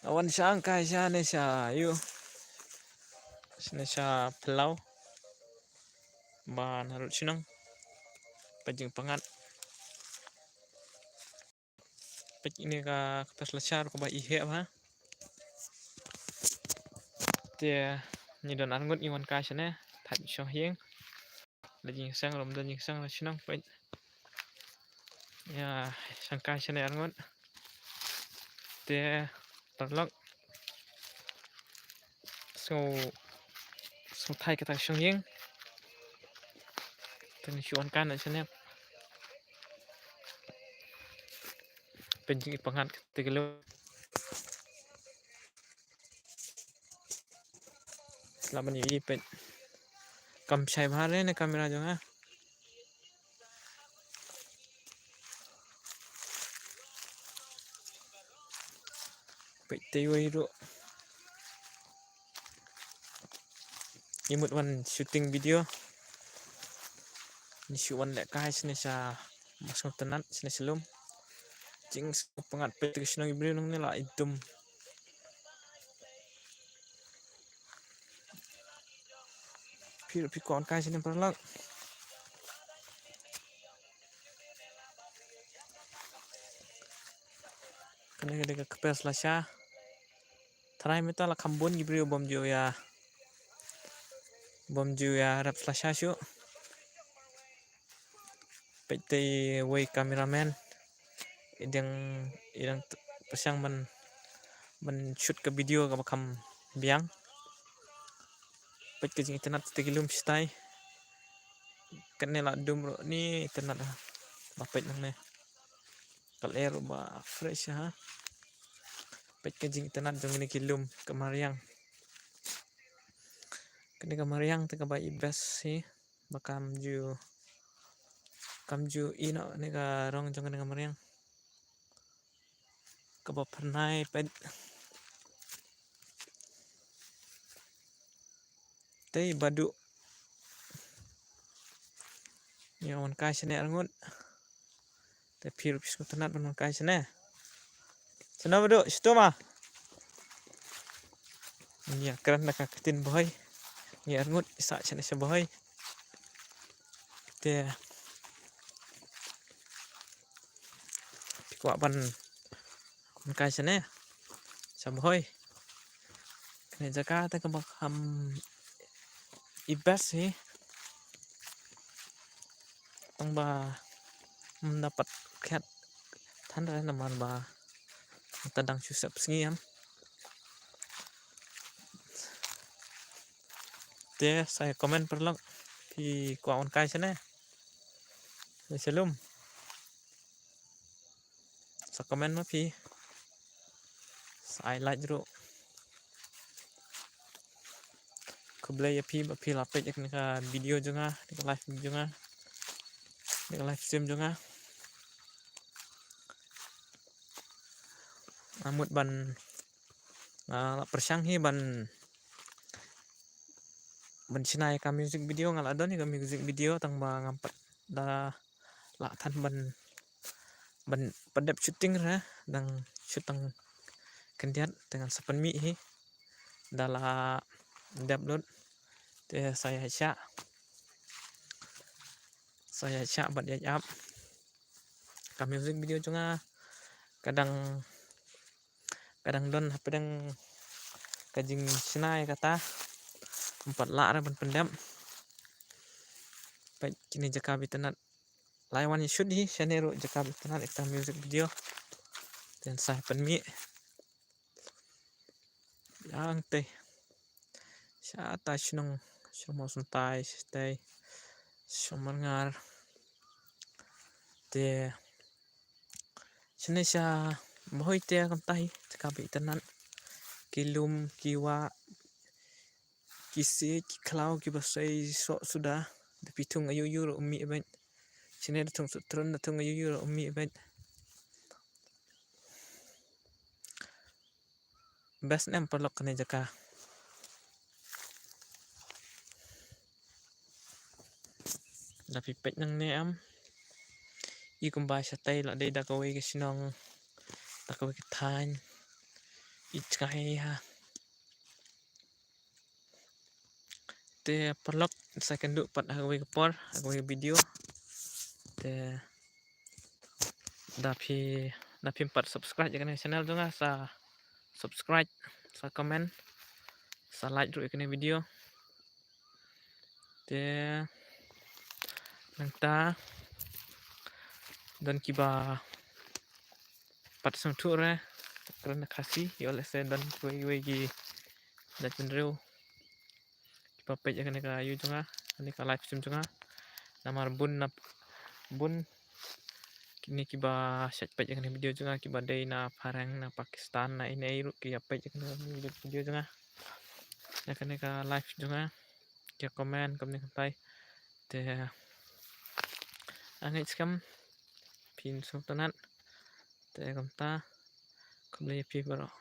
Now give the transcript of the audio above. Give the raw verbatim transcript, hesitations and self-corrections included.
Wan shang kai shane sha ïu. Shane sha phyllaw. Ba narud shnong. Peit jingpyngngad. Peit ine ka kpes lashar kaba i heh bha. Te ngi don arngut ngi wan kai shane. Thait shong hieng. Da jingsang rum da jingsang da shnong peit. Ïa, shang kai shane arngut. Te paralok. Sngew, sngew thait kata shong hieng. Te ngi shu wan kai na shane. Peit jingpyngngad kata ki lum. Sla ban ïohi peit. Kam shai bha re ne kamera jong nga. Peit te iwei ruh. I mut wan shooting video. Ni shu wan leh kai shane sha Mawsngewtynnat shane sha lum. Jingsngewpyngngad peit te ka shnong i briew nangne la i dum. Phi ruh phi kwah wan kai shane paralok. Kane ka dei ka kpes lashar. Tharai mynta la kham bun ki briew bym ju ïa, bym ju ïarep lashar shuh. Peit te iwei cameraman. I dang, i dang t-, pyrshang ban, ban shoot ka video kaba kham biang. Peit ka jingitynnat te ki lum shatai. Kane la dum ruh ni itynnat ha. Ba peit nangne. Ka lyer ruh ba fresh ha. Peit ka jingitynnat jong kine ki lum ka mariang. Kane ka mariang te kaba i best hi. Ba kam ju, kam ju i noh ne ka rong jong ne ka mariang. Kaba phyrnai peit. Te Badu. Ïa wan kai shane arngut. Te phi ruh phi sngewtynnat ban wan kai shane. Shano Badu, shitu ma. Ïa kren da ka ktien Bhoi. Ïa arngut i sah shane sha Bhoi. Te phi kwah ban wan kai shane sha Bhoi. Kane jaka te kaba kham i best hi. Tang ba ym da pat khet than re namar ba ta dang shu sep sngi em. Te sa comment paralok phi kwah wan kai shane. Sha lum. Sa comment ma phi. Sa ai like ruh. Khublei ïa phi ba phi la peit ïa kane ka video jong nga, kane ka live video jong nga. Kane ka live stream jong nga. Nga mut ban, nga la pyrshang hi ban, ban shna ïa ka music video, nga la don ïa ka music video tang ba ngam pat da lah than ban, ban pat dep shooting re, dang shoot tang khyndiat te ngan sa pynmih hi. Da lah dep lut te sa ïa shah. Sa ïa shah bad ïa ap. Ka music video jong nga ka dang, ka dang don hapdeng ka jingshna ïa kata. Ym pat lah re ban pyndep. Peit kine jaka ba itynnat. Lai wan ïa shoot hi shane ruh jaka ba itynnat ïa kata music video. Te sa pynmih. Ïa te. Shata shnong, shnong Mawsyntai, shatai, shnong Marngar. Te shane sha Bhoi te kumta hi jaka ba itynnat. Ki lum, ki wah, ki siej, ki khlaw, kiba sei soh suda. Da phi thung aïu aïu ruh um mih beit. Shane da thung sutron, da thung aïu aïu ruh um mih beit. Best ne em paralok kane jaka. Da phi peit nangne em. I kumba shatai la dei da kawei ka shnong, da kawei ka thaiñ. Ïeit jngai ha. Te paralok, sa kynduh pat ha kawei ka por, ha kawei ka video. Te da phi, da phim pat subscribe ïa kane ka channel jong nga, sa subscribe, sa comment, sa like ruh ïa kane ka video. Te nangta don kiba pat sngewthuh re, kren da Khasi, ïoh lehse don kiwei kiwei ki jait bynriew kiba peit ïa kane ka ïu jong nga, kane ka live stream jong nga. Namar bun na bun kine kiba shait peit ïa kane video jong nga, kiba dei na phareng, na Pakistan, na ei na ei ruh ki ïa peit ïa kane video jong nga, ïa kane ka live jong nga, ki ïa comment kumne kumtai. Te nga ngeit skhem phin sngewtynnat. Te kumta, khublei ïa phi baroh.